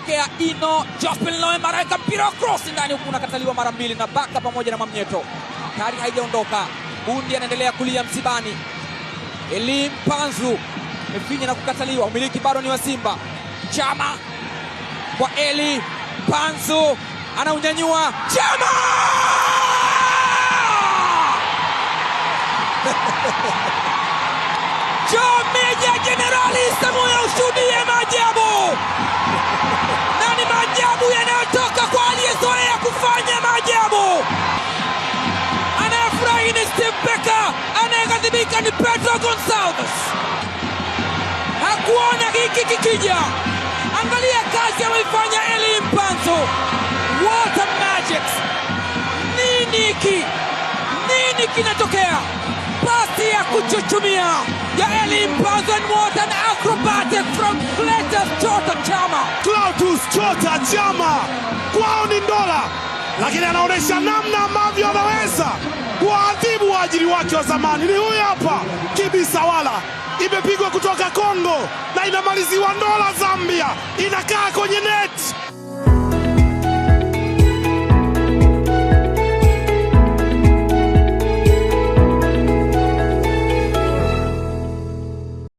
Anampokea Ino Jospin Loemba, anaweka mpira wa cross ndani, huku unakataliwa mara mbili na Baka pamoja na Mwamnyeto. Kari haijaondoka, Bundi anaendelea kulia msibani. Eli Mpanzu amefinya na kukataliwa, umiliki bado ni wa Simba. Chama kwa Eli Mpanzu, anaunyanyua Chama! Meja Jenerali Samuel, ushuhudie maajabu na ni maajabu yanayotoka kwa aliyezoea kufanya maajabu. Anayefurahi ni Steve Barker, anayeghadhibika ni Pedro Gonsalves. Hakuona hiki kikija. Angalia kazi ameifanya Eli Mpanzu. What a magic! Nini hiki? Nini kinatokea? Pasi ya kuchuchumia ya Eli Mpanzu, and what an acrobatic from Clatous Chota Chama. Clatous Chota Chama kwao ni ndola, lakini anaonyesha namna ambavyo anaweza kuwaadhibu waajiri wake wa zamani. Ni huyu hapa Kibisawala, imepigwa kutoka Kongo na inamaliziwa Ndola, Zambia, inakaa kwenye net.